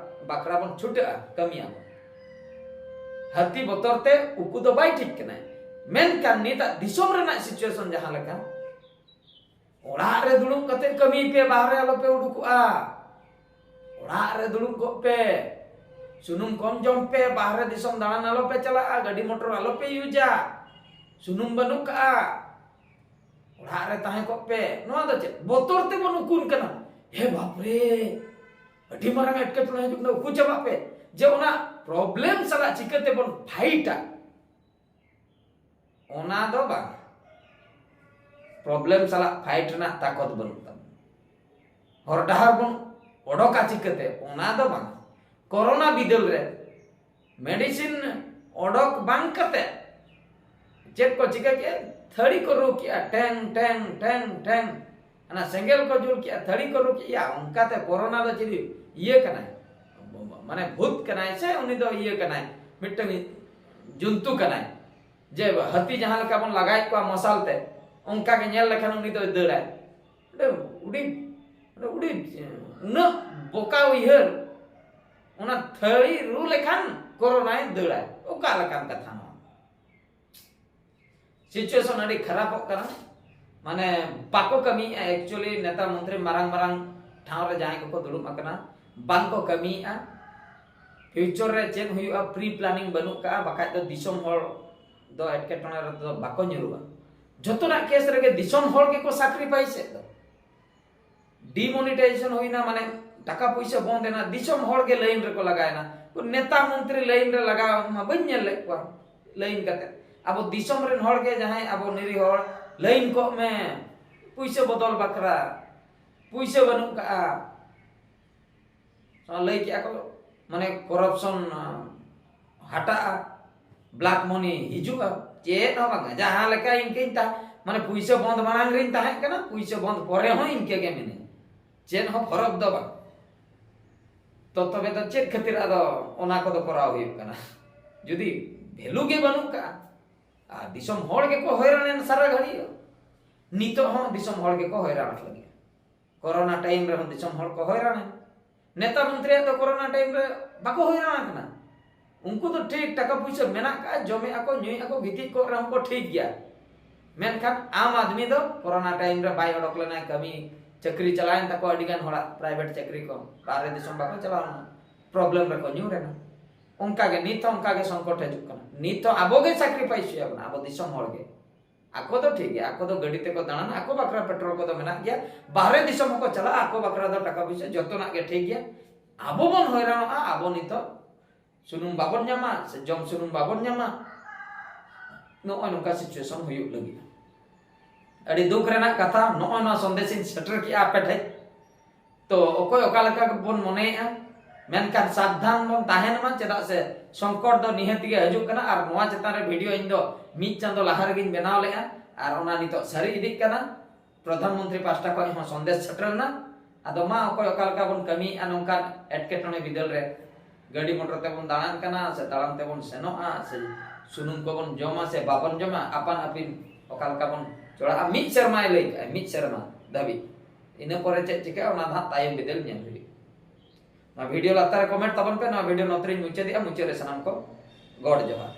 ᱵᱟᱠᱷᱨᱟ ᱵᱚᱱ ᱪᱷᱩᱴᱟᱹᱜᱼᱟ, ᱠᱟᱹᱢᱤᱭᱟᱵᱚᱱ᱾ ᱦᱟᱹᱛᱤ ᱵᱚᱛᱚᱨ ᱛᱮ ᱩᱠᱩ ᱫᱚ ᱵᱟᱭ ᱴᱷᱤᱠ ᱠᱟᱱᱟ᱾ ᱢᱮᱱᱠᱷᱟᱱ ᱱᱤᱛᱟᱜ ᱫᱤᱥᱚᱢ ᱨᱮᱱᱟᱜ ᱥᱤᱪᱩᱭᱮᱥᱚᱱ ᱡᱟᱦᱟᱸ ᱞᱮᱠᱟ, ᱚᱲᱟᱜ ᱨᱮ ᱫᱩᱲᱩᱵ ᱠᱟᱛᱮ ᱠᱟᱹᱢᱤ ᱯᱮ, ᱵᱟᱦᱨᱮ ᱟᱞᱚ ᱯᱮ ᱩᱰᱩᱠᱚᱜᱼᱟ᱾ ᱚᱲᱟᱜ ᱨᱮ ᱫᱩᱲᱩᱵ ᱠᱚᱜ ᱯᱮ, ᱥᱩᱱᱩᱢ ᱠᱚᱢ ᱡᱚᱢ ᱯᱮ, ᱵᱟᱦᱨᱮ ᱫᱤᱥᱚᱢ ᱫᱟᱬᱟᱱ ᱟᱞᱚ ᱯᱮ ᱪᱟᱞᱟᱜᱼᱟ, ᱜᱟᱹᱰᱤ ᱢᱚᱴᱚᱨ ᱟᱞᱚ ᱯᱮ ᱤᱭᱩᱡᱟ, ᱥᱩᱱᱩᱢ ᱵᱟᱹᱱᱩᱜ ᱠᱟᱜᱼᱟ, ᱚᱲᱟᱜ ᱨᱮ ᱛᱟᱦᱮᱸ ᱠᱚᱜ ᱯᱮ᱾ ᱱᱚᱣᱟ ᱫᱚ ᱪᱮᱫ ᱵᱚᱛᱚᱨ ᱛᱮᱵᱚᱱ ᱩᱠᱩᱱ ᱠᱟᱱᱟ? ᱦᱮ ᱵᱟᱯᱨᱮ, ᱟᱹᱰᱤ ᱢᱟᱨᱟᱝ ᱮᱴᱠᱮᱴᱚᱬᱮ ᱦᱤᱡᱩᱜ ᱠᱟᱱᱟ, ᱩᱠᱩ ᱪᱟᱵᱟᱜ ᱯᱮ᱾ ᱡᱮ ᱚᱱᱟ ᱯᱨᱚᱵᱞᱮᱢ ᱥᱟᱞᱟᱜ ᱪᱤᱠᱟᱹ ᱛᱮᱵᱚᱱ ᱯᱷᱟᱭᱤᱴᱟ, ᱚᱱᱟ ᱫᱚ ᱵᱟᱝ᱾ ᱯᱨᱚᱵᱞᱮᱢ ᱥᱟᱞᱟᱜ ᱯᱷᱟᱭᱤᱴ ᱨᱮᱱᱟᱜ ᱛᱟᱠᱚᱛ ᱵᱟᱹᱱᱩᱜ ᱛᱟᱵᱚᱱᱟ᱾ ᱦᱚᱨ ᱰᱟᱦᱟᱨ ᱵᱚᱱ ᱚᱰᱚᱠᱟ ᱪᱤᱠᱟᱹᱛᱮ, ᱚᱱᱟ ᱫᱚ ᱵᱟᱝ᱾ ᱠᱚᱨᱳᱱᱟ ᱵᱤᱫᱟᱹᱞ ᱨᱮ ᱢᱮᱰᱤᱥᱤᱱ ᱚᱰᱚᱠ ᱵᱟᱝ ᱠᱟᱛᱮ ᱪᱮᱫ ᱠᱚ ᱪᱤᱠᱟᱹ ᱠᱮᱜᱼᱟ? ᱛᱷᱟᱹᱲᱤ ᱠᱚ ᱨᱩ ᱠᱮᱜᱼᱟ, ᱴᱮᱝ, ᱴᱮᱝ, ᱴᱮᱝ, ᱴᱮᱝ᱾ ᱚᱱᱟ ᱥᱮᱸᱜᱮᱞ ᱠᱚ ᱡᱩᱞ ᱠᱮᱜᱼᱟ, ᱛᱷᱟᱹᱲᱤ ᱠᱚ ᱨᱩ ᱠᱮᱜᱼᱟ᱾ ᱚᱱᱠᱟᱛᱮ ᱠᱚᱨᱳᱱᱟ ᱫᱚ ᱪᱤᱞᱤ ᱤᱭᱟᱹ ᱠᱟᱱᱟᱭ? ᱢᱟᱱᱮ ᱵᱷᱩᱛ ᱠᱟᱱᱟᱭ ᱥᱮ ᱩᱱᱤ ᱫᱚ ᱤᱭᱟᱹ ᱠᱟᱱᱟᱭ, ᱢᱤᱫᱴᱟᱝ ᱡᱚᱱᱛᱩ ᱠᱟᱱᱟᱭ? ᱡᱮ ᱦᱟᱹᱛᱤ ᱡᱟᱦᱟᱸ ᱞᱮᱠᱟ ᱵᱚᱱ ᱞᱟᱜᱟᱭᱮᱫ ᱠᱚᱣᱟ ᱢᱚᱥᱟᱞ ᱛᱮ, ᱚᱱᱠᱟ ᱜᱮ ᱧᱮᱞ ᱞᱮᱠᱷᱟᱱ ᱩᱱᱤ ᱫᱚᱭ ᱫᱟᱹᱲᱟᱭ᱾ ᱚᱸᱰᱮ ᱩᱰᱤ, ᱚᱸᱰᱮ ᱩᱰᱤ, ᱩᱱᱟᱹᱜ ᱵᱚᱠᱟ ᱩᱭᱦᱟᱹᱨ, ᱚᱱᱟ ᱛᱷᱟᱹᱲᱤ ᱨᱩ ᱞᱮᱠᱷᱟᱱ ᱠᱚᱨᱳᱱᱟᱭ ᱫᱟᱹᱲᱟᱭ᱾ ᱚᱠᱟ ᱞᱮᱠᱟᱱ ᱠᱟᱛᱷᱟ ᱱᱚᱣᱟ? ᱥᱤᱪᱩᱭᱮᱥᱚᱱ ᱟᱹᱰᱤ ᱠᱷᱟᱨᱟᱯᱚᱜ ᱠᱟᱱᱟ᱾ ᱢᱟᱱᱮ ᱵᱟᱠᱚ ᱠᱟᱹᱢᱤᱭᱮᱫᱼᱟ᱾ ᱮᱠᱪᱩᱭᱮᱞᱤ ᱱᱮᱛᱟ ᱢᱚᱱᱛᱨᱤ ᱢᱟᱨᱟᱝ ᱢᱟᱨᱟᱝ ᱴᱷᱟᱶ ᱨᱮ ᱡᱟᱦᱟᱸᱭ ᱠᱚᱠᱚ ᱫᱩᱲᱩᱵ ᱟᱠᱟᱱᱟ, ᱵᱟᱝ ᱠᱚ ᱠᱟᱹᱢᱤᱭᱮᱫᱼᱟ᱾ ᱯᱷᱤᱭᱩᱪᱚᱨ ᱨᱮ ᱪᱮᱫ ᱦᱩᱭᱩᱜᱼᱟ, ᱯᱨᱤ ᱯᱞᱟᱱᱤᱝ ᱵᱟᱹᱱᱩᱜ ᱠᱟᱜᱼᱟ᱾ ᱵᱟᱠᱷᱟᱡ ᱫᱚ ᱫᱤᱥᱚᱢ ᱦᱚᱲ ᱫᱚ ᱮᱴᱠᱮᱴᱚᱬᱮ ᱨᱮᱫᱚ ᱵᱟᱠᱚ ᱧᱩᱨᱩᱜᱼᱟ᱾ ᱡᱚᱛᱚᱱᱟᱜ ᱠᱮᱥ ᱨᱮᱜᱮ ᱫᱤᱥᱚᱢ ᱦᱚᱲ ᱜᱮᱠᱚ ᱥᱟᱠᱨᱤᱯᱷᱟᱭᱤᱥ ᱮᱫ ᱫᱚ᱾ ᱰᱤᱢᱚᱱᱤᱴᱟᱭᱡᱮᱥᱚᱱ ᱦᱩᱭᱱᱟ, ᱢᱟᱱᱮ ᱴᱟᱠᱟ ᱯᱩᱭᱥᱟᱹ ᱵᱚᱱᱫ ᱮᱱᱟ, ᱫᱤᱥᱚᱢ ᱦᱚᱲ ᱜᱮ ᱞᱟᱭᱤᱱ ᱨᱮᱠᱚ ᱞᱟᱜᱟᱣ ᱮᱱᱟ᱾ ᱱᱮᱛᱟ ᱢᱚᱱᱛᱨᱤ ᱞᱟᱭᱤᱱ ᱨᱮ ᱞᱟᱜᱟᱣ ᱢᱟ ᱵᱟᱹᱧ ᱧᱮᱞ ᱞᱮᱫ ᱠᱚᱣᱟ ᱞᱟᱭᱤᱱ ᱠᱟᱛᱮ᱾ ᱟᱵᱚ ᱫᱤᱥᱚᱢ ᱨᱮᱱ ᱦᱚᱲ ᱜᱮ, ᱡᱟᱦᱟᱸᱭ ᱟᱵᱚ ᱱᱤᱨᱤᱦ ᱦᱚᱲ, ᱞᱟᱭᱤᱱ ᱠᱚᱜ ᱢᱮ ᱯᱩᱭᱥᱟᱹ ᱵᱚᱫᱚᱞ ᱵᱟᱠᱷᱨᱟ᱾ ᱯᱩᱭᱥᱟᱹ ᱵᱟᱹᱱᱩᱜ ᱠᱟᱜᱼᱟ᱾ ᱚᱱᱟ ᱞᱟᱹᱭ ᱠᱮᱜᱼᱟ ᱠᱚ, ᱢᱟᱱᱮ, corruption ᱦᱟᱴᱟᱜᱼᱟ, black money ᱦᱤᱡᱩᱜᱼᱟ, ᱪᱮᱫ ᱦᱚᱸ ᱵᱟᱝᱟ᱾ ᱡᱟᱦᱟᱸ ᱞᱮᱠᱟ ᱤᱱᱠᱟᱹᱧ ᱛᱟᱦᱮᱸ, ᱢᱟᱱᱮ, ᱯᱩᱭᱥᱟᱹ ᱵᱚᱱᱫ ᱢᱟᱲᱟᱝ ᱨᱤᱧ ᱛᱟᱦᱮᱸ ᱠᱟᱱᱟ, ᱯᱩᱭᱥᱟᱹ ᱵᱚᱱᱫ ᱯᱚᱨᱮ ᱦᱚᱸ ᱤᱱᱠᱟᱹ ᱜᱮ ᱢᱤᱱᱟᱹᱧᱟ, ᱪᱮᱫ ᱦᱚᱸ ᱯᱷᱚᱨᱚᱠ ᱫᱚ ᱵᱟᱝ᱾ ᱛᱚ ᱛᱚᱵᱮ ᱫᱚ ᱪᱮᱫ ᱠᱷᱟᱹᱛᱤᱨ ᱟᱫᱚ ᱚᱱᱟ ᱠᱚᱫᱚ ᱠᱚᱨᱟᱣ ᱦᱩᱭᱩᱜ ᱠᱟᱱᱟ? ᱡᱩᱫᱤ value ᱜᱮ ᱵᱟᱹᱱᱩᱜ ᱠᱟᱜᱼᱟ, ᱟᱨ ᱫᱤᱥᱚᱢ ᱦᱚᱲ ᱜᱮᱠᱚ ᱦᱚᱭᱨᱟᱱ ᱮᱱ ᱥᱟᱨᱟ ᱜᱷᱟᱹᱲᱤᱡ, ᱱᱤᱛᱚᱜ ᱦᱚᱸ ᱫᱤᱥᱚᱢ ᱦᱚᱲ ᱜᱮᱠᱚ ᱦᱚᱭᱨᱟᱱ ᱞᱟᱹᱜᱤᱫ᱾ ᱠᱚᱨᱳᱱᱟ time ᱨᱮᱦᱚᱸ ᱫᱤᱥᱚᱢ ᱦᱚᱲ ᱠᱚ ᱦᱚᱭᱨᱟᱱ ᱮᱱᱟ᱾ ᱱᱮᱛᱟ ᱢᱚᱱᱛᱨᱤᱭᱟᱜ ᱫᱚ ᱠᱚᱨᱳᱱᱟ time ᱨᱮ ᱵᱟᱠᱚ ᱦᱚᱭᱨᱟᱱ ᱟᱠᱟᱱᱟ᱾ ᱩᱱᱠᱩ ᱫᱚ ᱴᱷᱤᱠ ᱴᱟᱠᱟ ᱯᱩᱭᱥᱟᱹ ᱢᱮᱱᱟᱜ ᱠᱟᱜᱼᱟ, ᱡᱚᱢᱮᱜᱼᱟ ᱠᱚ, ᱧᱩᱭᱮᱜᱼᱟ ᱠᱚ, ᱜᱤᱛᱤᱡ ᱠᱚᱜ ᱨᱮᱦᱚᱸ ᱠᱚ ᱴᱷᱤᱠ ᱜᱮᱭᱟ᱾ ᱢᱮᱱᱠᱷᱟᱱ ᱟᱢ ᱟᱫᱢᱤ ᱫᱚ ᱠᱚᱨᱳᱱᱟ time ᱨᱮ ᱵᱟᱭ ᱚᱰᱚᱠ ᱞᱮᱱᱟᱭ, ᱠᱟᱹᱢᱤ ᱪᱟᱹᱠᱨᱤ ᱪᱟᱞᱟᱣᱮᱱ ᱛᱟᱠᱚ ᱟᱹᱰᱤ ᱜᱟᱱ ᱦᱚᱲᱟᱜ, private ᱪᱟᱹᱠᱨᱤ ᱠᱚ, ᱵᱟᱦᱨᱮ ᱫᱤᱥᱚᱢ ᱵᱟᱠᱚ ᱪᱟᱞᱟᱣ ᱞᱮᱱᱟ, problem ᱨᱮᱠᱚ ᱧᱩᱨ ᱮᱱᱟ᱾ ᱚᱱᱠᱟ ᱜᱮ ᱱᱤᱛ ᱦᱚᱸ ᱚᱱᱠᱟ ᱜᱮ ᱥᱚᱝᱠᱚᱴ ᱦᱤᱡᱩᱜ ᱠᱟᱱᱟ᱾ ᱱᱤᱛ ᱦᱚᱸ ᱟᱵᱚ ᱜᱮ sacrifice ᱦᱩᱭ ᱟᱵᱚᱱᱟ, ᱟᱵᱚ ᱫᱤᱥᱚᱢ ᱦᱚᱲ ᱜᱮ᱾ ᱟᱠᱚ ᱫᱚ ᱴᱷᱤᱠ ᱜᱮᱭᱟ, ᱟᱠᱚ ᱫᱚ ᱜᱟᱹᱰᱤ ᱛᱮᱠᱚ ᱫᱟᱬᱟᱱᱟ, ᱟᱠᱚ ᱵᱟᱠᱷᱨᱟ petrol ᱠᱚᱫᱚ ᱢᱮᱱᱟᱜ ᱜᱮᱭᱟ, ᱵᱟᱦᱨᱮ ᱫᱤᱥᱚᱢ ᱦᱚᱸᱠᱚ ᱪᱟᱞᱟᱜᱼᱟ, ᱟᱠᱚ ᱵᱟᱠᱷᱨᱟ ᱫᱚ ᱴᱟᱠᱟ ᱯᱩᱭᱥᱟᱹ ᱡᱚᱛᱚᱱᱟᱜ ᱜᱮ ᱴᱷᱤᱠ ᱜᱮᱭᱟ᱾ ᱟᱵᱚ ᱵᱚᱱ ᱦᱚᱭᱨᱟᱱᱚᱜᱼᱟ, ᱟᱵᱚ ᱱᱤᱛᱚᱜ ᱥᱩᱱᱩᱢ ᱵᱟᱵᱚᱱ ᱧᱟᱢᱟ, ᱥᱮ ᱡᱚᱢ ᱥᱩᱱᱩᱢ ᱵᱟᱵᱚᱱ ᱧᱟᱢᱟ᱾ ᱱᱚᱜᱼᱚᱭ ᱱᱚᱝᱠᱟ situation ᱦᱩᱭᱩᱜ ᱞᱟᱹᱜᱤᱫ᱾ ᱟᱹᱰᱤ ᱫᱩᱠ ᱨᱮᱱᱟᱜ ᱠᱟᱛᱷᱟ, ᱱᱚᱜᱼᱚᱭ ᱱᱚᱣᱟ ᱥᱚᱱᱫᱮᱥ ᱤᱧ ᱥᱮᱴᱮᱨ ᱠᱮᱜᱼᱟ ᱟᱯᱮ ᱴᱷᱮᱡ᱾ ᱛᱚ ᱚᱠᱚᱭ ᱚᱠᱟ ᱞᱮᱠᱟ ᱵᱚᱱ ᱢᱚᱱᱮᱭᱮᱜᱼᱟ, ᱢᱮᱱᱠᱷᱟᱱ ᱥᱟᱵᱫᱷᱟᱱ ᱵᱚᱱ ᱛᱟᱦᱮᱱ ᱢᱟ, ᱪᱮᱫᱟᱜ ᱥᱮ ᱥᱚᱝᱠᱚᱴ ᱫᱚ ᱱᱤᱦᱟᱹᱛ ᱜᱮ ᱦᱤᱡᱩᱜ ᱠᱟᱱᱟ᱾ ᱟᱨ ᱱᱚᱣᱟ ᱪᱮᱛᱟᱱ ᱨᱮ video ᱤᱧ ᱫᱚ ᱢᱤᱫ ᱪᱟᱸᱫᱚ ᱞᱟᱦᱟ ᱨᱮᱜᱮᱧ ᱵᱮᱱᱟᱣ ᱞᱮᱜᱼᱟ, ᱟᱨ ᱚᱱᱟ ᱱᱤᱛᱚᱜ ᱥᱟᱹᱨᱤ ᱤᱫᱤᱜ ᱠᱟᱱᱟ᱾ ᱯᱨᱚᱫᱷᱟᱱ ᱢᱚᱱᱛᱨᱤ ᱯᱟᱦᱴᱟ ᱠᱷᱚᱱ ᱦᱚᱸ ᱥᱚᱱᱫᱮᱥ ᱥᱮᱴᱮᱨ ᱮᱱᱟ᱾ ᱟᱫᱚ ᱢᱟ, ᱚᱠᱚᱭ ᱚᱠᱟ ᱞᱮᱠᱟ ᱵᱚᱱ ᱠᱟᱹᱢᱤᱭᱮᱜᱼᱟ ᱱᱚᱝᱠᱟᱱ ᱮᱴᱠᱮᱴᱚᱬᱮ ᱵᱤᱫᱟᱹᱞ ᱨᱮ, ᱜᱟᱹᱰᱤ ᱢᱚᱴᱚᱨ ᱛᱮᱵᱚᱱ ᱫᱟᱬᱟᱱ ᱠᱟᱱᱟ ᱥᱮ ᱛᱟᱲᱟᱢ ᱛᱮᱵᱚᱱ ᱥᱮᱱᱚᱜᱼᱟ ᱥᱮ ᱥᱩᱱᱩᱢ ᱠᱚᱵᱚᱱ ᱡᱚᱢᱟ ᱥᱮ ᱵᱟᱵᱚᱱ ᱡᱚᱢᱟ, ᱟᱯᱟᱱ ᱟᱹᱯᱤᱱ ᱚᱠᱟ ᱞᱮᱠᱟ ᱵᱚᱱ ᱪᱚᱲᱟᱜᱼᱟ, ᱢᱤᱫ ᱥᱮᱨᱢᱟᱭ ᱞᱟᱹᱭ ᱠᱟᱜᱼᱟ, ᱢᱤᱫ ᱥᱮᱨᱢᱟ ᱫᱷᱟᱹᱵᱤᱡ᱾ ᱤᱱᱟᱹ ᱯᱚᱨᱮ ᱪᱮᱫ ᱪᱤᱠᱟᱹᱜᱼᱟ, ᱚᱱᱟ ᱫᱚ ᱦᱟᱸᱜ ᱛᱟᱭᱚᱢ ᱵᱤᱫᱟᱹᱞ ᱧᱮᱞ ᱦᱩᱭᱩᱜᱼᱟ᱾ ᱱᱚᱣᱟ video ᱞᱟᱛᱟᱨ ᱨᱮ comment ᱛᱟᱵᱚᱱ ᱯᱮ᱾ ᱱᱚᱣᱟ video ᱱᱚᱛᱮ ᱨᱤᱧ ᱢᱩᱪᱟᱹᱫᱮᱜᱼᱟ᱾ ᱢᱩᱪᱟᱹᱫ ᱨᱮ ᱥᱟᱱᱟᱢ ᱠᱚ ᱜᱚᱰ ᱡᱚᱦᱟᱨ᱾